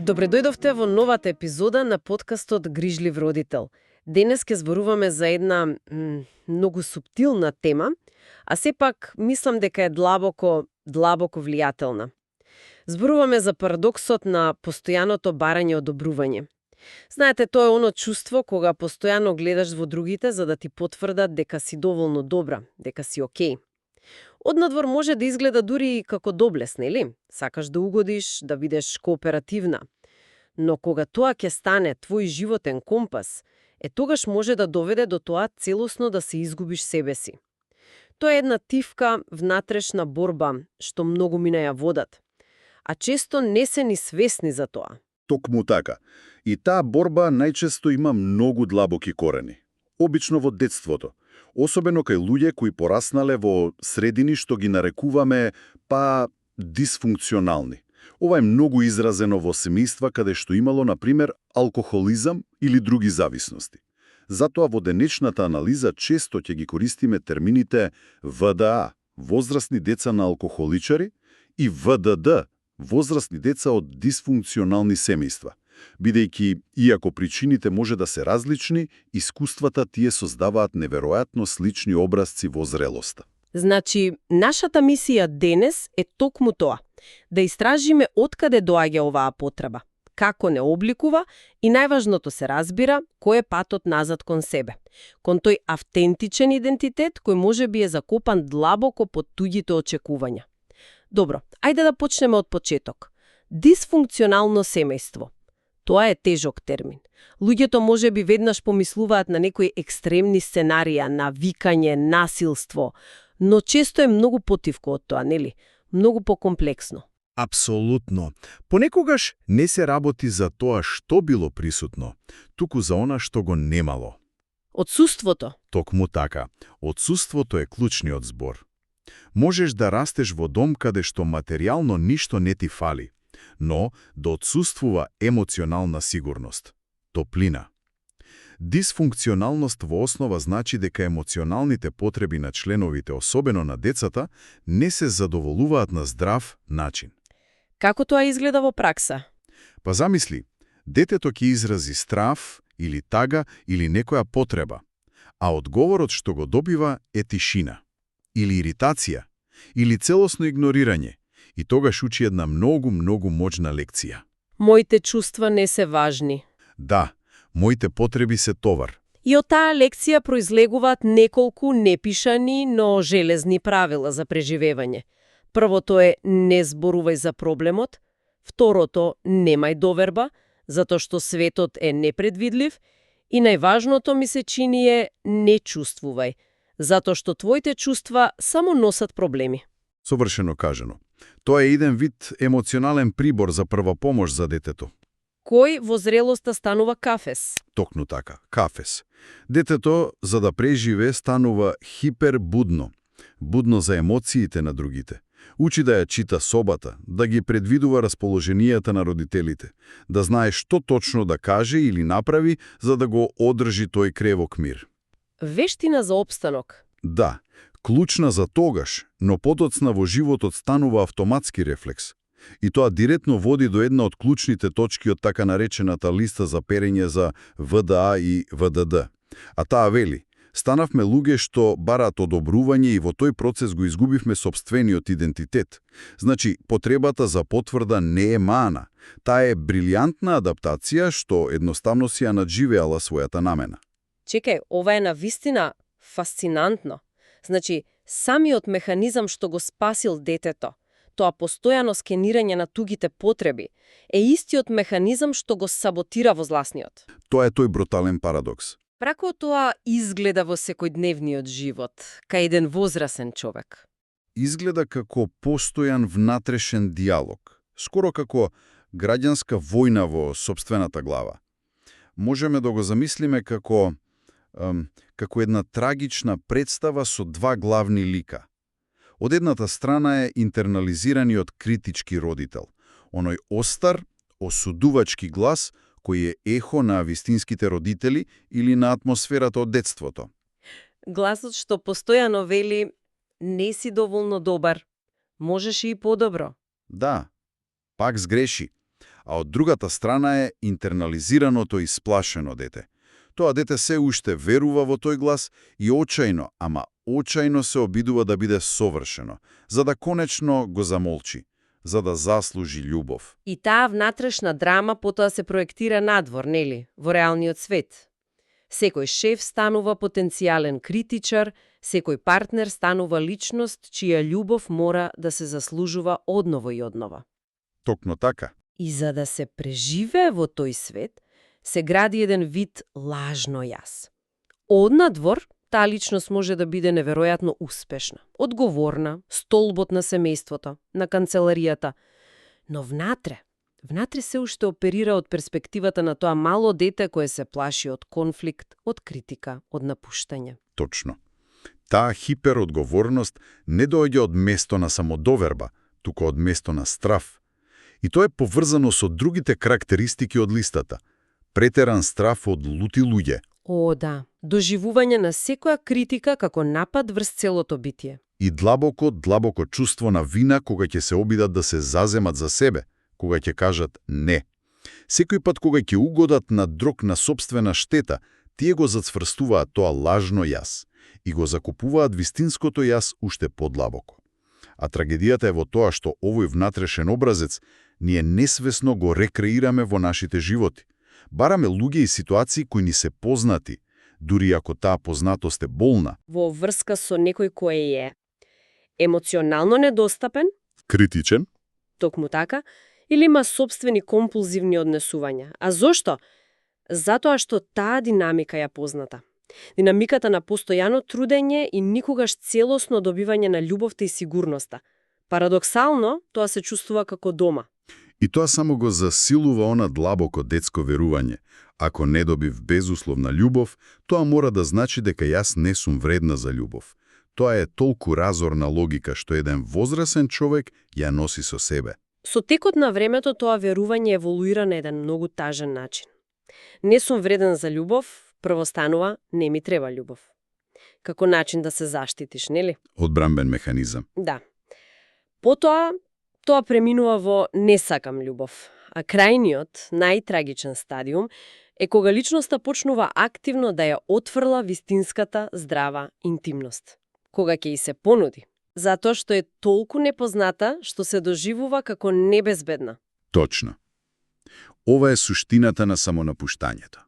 Добре дојдовте во новата епизода на подкастот Грижлив родител. Денес ќе зборуваме за една многу суптилна тема, а сепак мислам дека е длабоко влијателна. Зборуваме за парадоксот на постојаното барање одобрување. Знаете, тоа е оно чувство кога постојано гледаш во другите за да ти потврдат дека си доволно добра, дека си окей. Однадвор може да изгледа дури како доблес, нели? Сакаш да угодиш, да бидеш кооперативна. Но кога тоа ќе стане твој животен компас, тогаш може да доведе до тоа целосно да се изгубиш себе си. Тоа е една тивка внатрешна борба, што многу мина ја водат. А често не се ни свесни за тоа. Токму така. И таа борба најчесто има многу длабоки корени. Обично во детството. Особено кај луѓе кои пораснале во средини што ги нарекуваме дисфункционални. Ова е многу изразено во семејства каде што имало, например, алкохолизам или други зависности. Затоа во денешната анализа често ќе ги користиме термините ВДА, возрастни деца на алкохоличари, и ВДД, возрастни деца од дисфункционални семејства. Бидејќи, иако причините може да се различни, искуствата тие создаваат неверојатно слични образци во зрелоста. Значи, нашата мисија денес е токму тоа. Да истражиме откаде доаѓа оваа потреба, како не обликува и најважното се разбира кој е патот назад кон себе. Кон тој автентичен идентитет кој може би е закопан длабоко под туѓите очекувања. Добро, ајде да почнеме од почеток. Дисфункционално семејство. Тоа е тежок термин. Луѓето може би веднаш помислуваат на некои екстремни сценарија, на викање, насилство, но често е многу потивко од тоа, нели? Многу покомплексно. Апсолутно. Понекогаш не се работи за тоа што било присутно, туку за она што го немало. Отсуството. Токму така. Отсуството е клучниот збор. Можеш да растеш во дом каде што материјално ништо не ти фали, но да отсуствува емоционална сигурност, топлина. Дисфункционалност во основа значи дека емоционалните потреби на членовите, особено на децата, не се задоволуваат на здрав начин. Како тоа изгледа во пракса? Па замисли, детето ќе изрази страв или тага или некоја потреба, а одговорот што го добива е тишина, или иритација, или целосно игнорирање, и тогаш учи една многу мощна лекција. Моите чувства не се важни. Да, моите потреби се товар. И од таа лекција произлегуваат неколку непишани, но железни правила за преживевање. Првото е не зборувај за проблемот, второто немај доверба, затоа што светот е непредвидлив, и најважното ми се чини е не чувствувај, затоа што твоите чувства само носат проблеми. Совршено кажано. Тоа е еден вид емоционален прибор за прва помош за детето. Кој во зрелоста станува кафес? Токму така, кафес. Детето, за да преживе, станува хипербудно. Будно за емоциите на другите. Учи да ја чита собата, да ги предвидува расположенијата на родителите, да знае што точно да каже или направи, за да го одржи тој кревок мир. Вештина за опстанок. Да, клучна за тогаш, но потоцна во животот станува автоматски рефлекс. И тоа директно води до една од клучните точки од така наречената листа за перење за ВДА и ВДД. А таа вели: станавме луѓе што бараат одобрување и во тој процес го изгубивме сопствениот идентитет. Значи, потребата за потврда не е мана. Таа е брилјантна адаптација што едноставно си ја надживеала својата намена. Чекај, ова е навистина фасцинантно. Значи, самиот механизам што го спасил детето, тоа постојано скенирање на тугите потреби, е истиот механизам што го саботира возласниот. Тоа е тој брутален парадокс. Прако тоа изгледа во секојдневниот живот, кај еден возрасен човек. Изгледа како постојан внатрешен диалог, скоро како граѓанска војна во сопствената глава. Можеме да го замислиме како една трагична представа со два главни лика. Од едната страна е интернализираниот критички родител, оној остар, осудувачки глас кој е ехо на вистинските родители или на атмосферата од детството. Гласот што постојано вели не си доволно добар, можеш и подобро. Да, пак сгреши. А од другата страна е интернализираното и сплашено дете. Тоа дете се уште верува во тој глас и очајно, ама очајно се обидува да биде совршено, за да конечно го замолчи, за да заслужи љубов. И таа внатрешна драма потоа се проектира надвор, нели, во реалниот свет. Секој шеф станува потенцијален критичар, секој партнер станува личност чија љубов мора да се заслужува одново и однова. Токму така. И за да се преживее во тој свет, се гради еден вид лажно јас. Однадвор, таа личност може да биде неверојатно успешна, одговорна, столбот на семејството, на канцеларијата, но внатре се уште оперира од перспективата на тоа мало дете кое се плаши од конфликт, од критика, од напуштање. Точно. Таа хиперодговорност не доаѓа од место на самодоверба, туку од место на страв. И тоа е поврзано со другите карактеристики од листата. Претеран страв од лути луѓе. О, да. Доживување на секоја критика како напад врз целото битие. И длабоко чувство на вина кога ќе се обидат да се заземат за себе, кога ќе кажат не. Секој пат кога ќе угодат на друг на собствена штета, тие го зацврстуваат тоа лажно јас и го закупуваат вистинското јас уште подлабоко. А трагедијата е во тоа што овој внатрешен образец ние несвесно го рекреираме во нашите животи. Бараме луѓе и ситуации кои ни се познати, дури ако таа познатост е болна. Во врска со некој кој е емоционално недостапен, Критичен? токму така, или има собствени компулзивни однесувања. А зошто? Затоа што таа динамика ја позната. Динамиката на постојано трудење и никогаш целосно добивање на љубовта и сигурноста. Парадоксално, тоа се чувствува како дома. И тоа само го засилува она длабоко детско верување. Ако не добив безусловна љубов, тоа мора да значи дека јас не сум вредна за љубов. Тоа е толку разорна логика што еден возрасен човек ја носи со себе. Со текот на времето тоа верување еволуира на еден многу тажен начин. Не сум вреден за љубов, прво станува не ми треба љубов. Како начин да се заштитиш, нели? Одбранбен механизам. Да. Потоа, тоа преминува во не сакам љубов. А крајниот, најтрагичен стадиум е кога личноста почнува активно да ја отфрла вистинската здрава интимност. Кога ќе и се понуди. Затоа што е толку непозната што се доживува како небезбедна. Точно. Ова е суштината на самонапуштањето.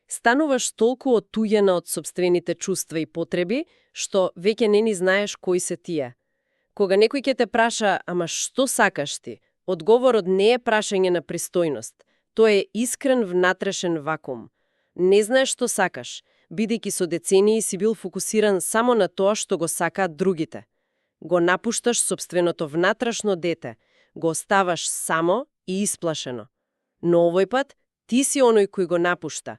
Стануваш толку отуѓена од собствените чувства и потреби, што веќе не ни знаеш кои се тие. Кога некој ќе те праша, ама што сакаш ти? Одговорот не е прашање на пристојност. Тоа е искрен внатрешен вакуум. Не знаеш што сакаш, бидејќи со децении си бил фокусиран само на тоа што го сакаат другите. Го напушташ собственото внатрешно дете, го оставаш само и исплашено. Но овој пат ти си оној кој го напушта.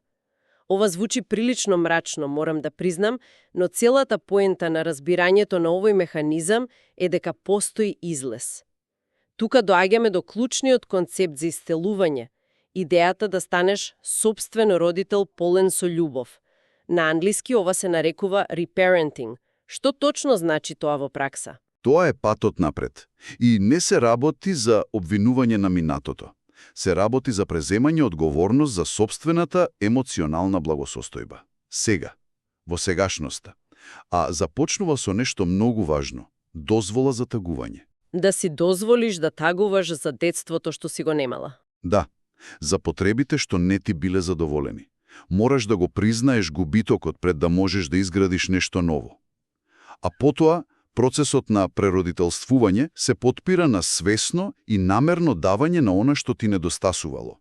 Ова звучи прилично мрачно, морам да признам, но целата поента на разбирањето на овој механизам е дека постои излез. Тука доаѓаме до клучниот концепт за исцелување, идејата да станеш собствен родител полен со љубов. На англиски ова се нарекува reparenting. Што точно значи тоа во пракса? Тоа е патот напред. И не се работи за обвинување на минатото. Се работи за преземање одговорност за собствената емоционална благосостојба. Сега, во сегашноста. А започнува со нешто многу важно – дозвола за тагување. Да си дозволиш да тагуваш за детството што си го немала. Да, за потребите што не ти биле задоволени. Мораш да го признаеш губитокот пред да можеш да изградиш нешто ново. А потоа, процесот на преродителствување се потпира на свесно и намерно давање на она што ти недостасувало.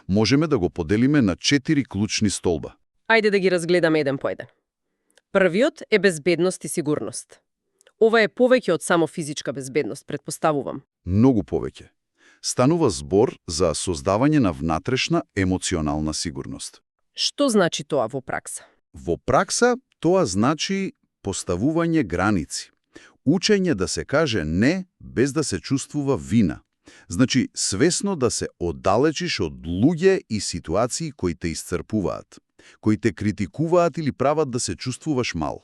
Можеме да го поделиме на 4 клучни столба. Ајде да ги разгледаме еден по еден. Првиот е безбедност и сигурност. Ова е повеќе од само физичка безбедност, предпоставувам. Многу повеќе. Станува збор за создавање на внатрешна емоционална сигурност. Што значи тоа во пракса? Во пракса тоа значи поставување граници. Учење да се каже не без да се чувствува вина. Значи, свесно да се оддалечиш од луѓе и ситуации кои те исцрпуваат. кои те критикуваат или прават да се чувствуваш мал.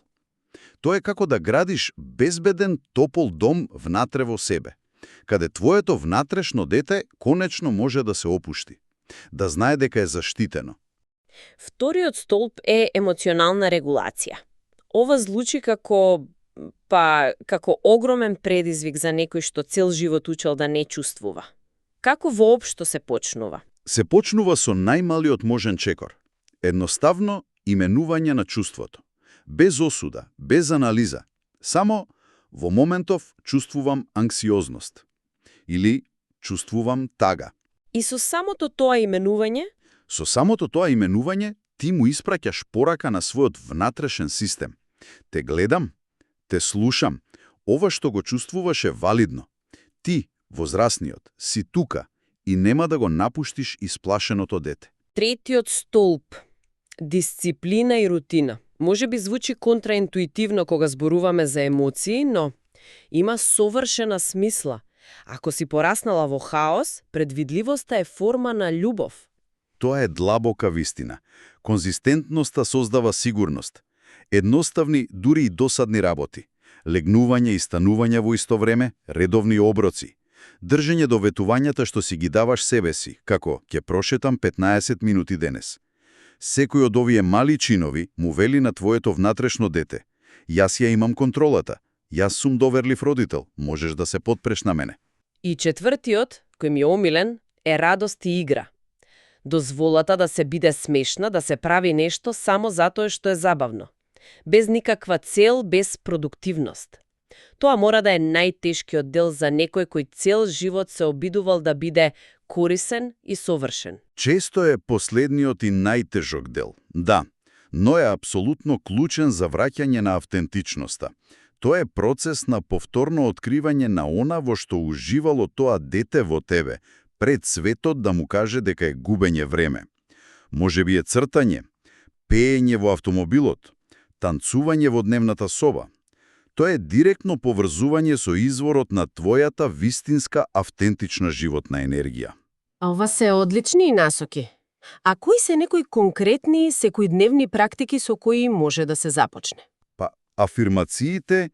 Тоа е како да градиш безбеден, топол дом внатре во себе, каде твоето внатрешно дете конечно може да се опушти, да знае дека е заштитено. Вториот столб е емоционална регулација. Ова звучи како огромен предизвик за некој што цел живот учел да не чувствува. Како воопшто се почнува? Се почнува со најмалиот можен чекор. Едноставно именување на чувството. Без осуда, без анализа. Само во моментов чувствувам анксиозност. Или чувствувам тага. И со самото тоа именување? Со самото тоа именување ти му испраќаш порака на својот внатрешен систем. Те гледам, те слушам. Ова што го чувствуваш е валидно. Ти, возрастниот, си тука и нема да го напуштиш исплашеното дете. Третиот столб – дисциплина и рутина. Може би звучи контраинтуитивно кога зборуваме за емоции, но има совршена смисла. Ако си пораснала во хаос, предвидливоста е форма на љубов. Тоа е длабока вистина. Конзистентноста создава сигурност. Едноставни, дури и досадни работи. Легнување и станување во исто време, редовни оброци. Држење до ветувањата што си ги даваш себе си, како ќе прошетам 15 минути денес. Секој од овие мали чинови му вели на твоето внатрешно дете: јас ја имам контролата, јас сум доверлив родител, можеш да се потпреш на мене. И четвртиот, кој ми е омилен, е радост и игра. Дозволата да се биде смешна, да се прави нешто само затоа што е забавно. Без никаква цел, без продуктивност. Тоа мора да е најтешкиот дел за некој кој цел живот се обидувал да биде корисен и совршен. Често е последниот и најтежок дел. Да, но е апсолутно клучен за враќање на автентичноста. Тоа е процес на повторно откривање на она во што уживало тоа дете во тебе, пред светот да му каже дека е губење време. Можеби е цртање, пеење во автомобилот, танцување во дневната соба. Тоа е директно поврзување со изворот на твојата вистинска автентична животна енергија. Ова се одлични насоки. А кои се некои конкретни секојдневни практики со кои може да се започне? Афирмациите,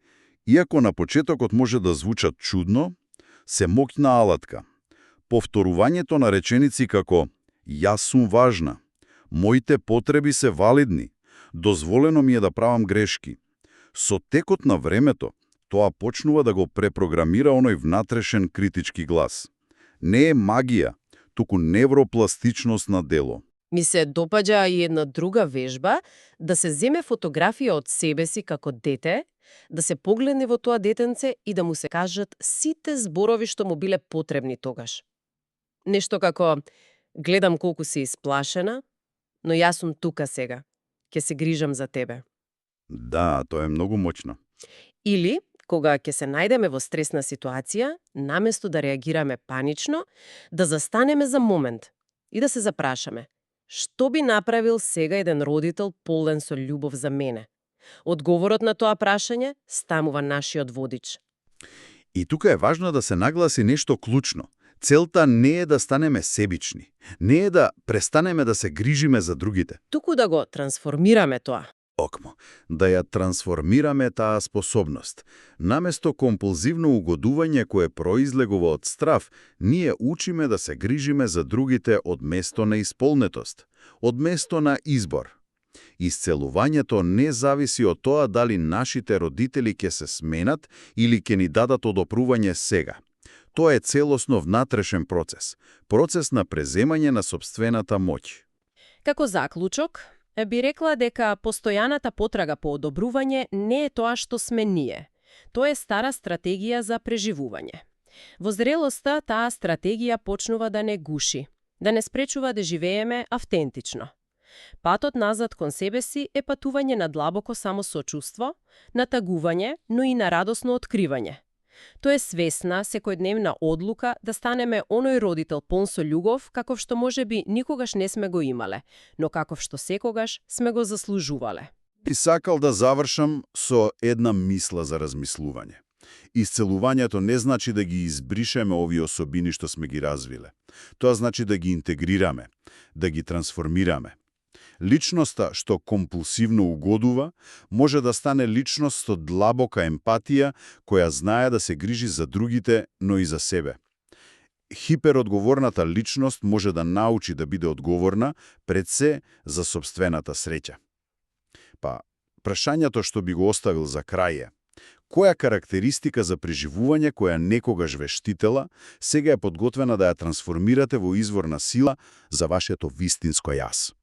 иако на почетокот може да звучат чудно, се моќна алатка. Повторувањето на реченици како «Јас сум важна», «Моите потреби се валидни», «Дозволено ми е да правам грешки». Со текот на времето, тоа почнува да го препрограмира оној внатрешен критички глас. Не е магија, туку невропластичност на дело. Ми се допаѓа и една друга вежба, да се земе фотографија од себе си како дете, да се погледне во тоа детенце и да му се кажат сите зборови што му биле потребни тогаш. Нешто како, гледам колку си исплашена, но јас сум тука сега. Ќе се грижам за тебе. Да, тоа е многу моќно. Или, кога ќе се најдеме во стресна ситуација, наместо да реагираме панично, да застанеме за момент и да се запрашаме: што би направил сега еден родител полен со љубов за мене? Одговорот на тоа прашање станува нашиот водич. И тука е важно да се нагласи нешто клучно. Целта не е да станеме себични, не е да престанеме да се грижиме за другите. Туку да го трансформираме тоа. Окмо, да ја трансформираме таа способност. Наместо компулзивно угодување кое произлегува од страв, ние учиме да се грижиме за другите од место на исполнетост, од место на избор. Исцелувањето не зависи од тоа дали нашите родители ќе се сменат или ќе ни дадат одопрување сега. Тоа е целосно внатрешен процес, процес на преземање на сопствената моќ. Како заклучок, би рекла дека постојаната потрага по одобрување не е тоа што сме ние. Тоа е стара стратегија за преживување. Во зрелоста таа стратегија почнува да не гуши, да не спречува да живееме автентично. Патот назад кон себе си е патување на длабоко самосочувство, на тагување, но и на радосно откривање. Тоа е свесна, секојдневна одлука да станеме оној родител полн со љубов, каков што можеби никогаш не сме го имале, но каков што секогаш сме го заслужувале. И сакал да завршам со една мисла за размислување. Исцелувањето не значи да ги избришеме овие особини што сме ги развиле. Тоа значи да ги интегрираме, да ги трансформираме. Личноста што компулсивно угодува може да стане личност со длабока емпатија, која знае да се грижи за другите, но и за себе. Хиперодговорната личност може да научи да биде одговорна пред се за собствената среќа. Па, прашањето што би го оставил за крај е: која карактеристика за преживување која некогаш ве штитела, сега е подготвена да ја трансформирате во извор на сила за вашето вистинско јас?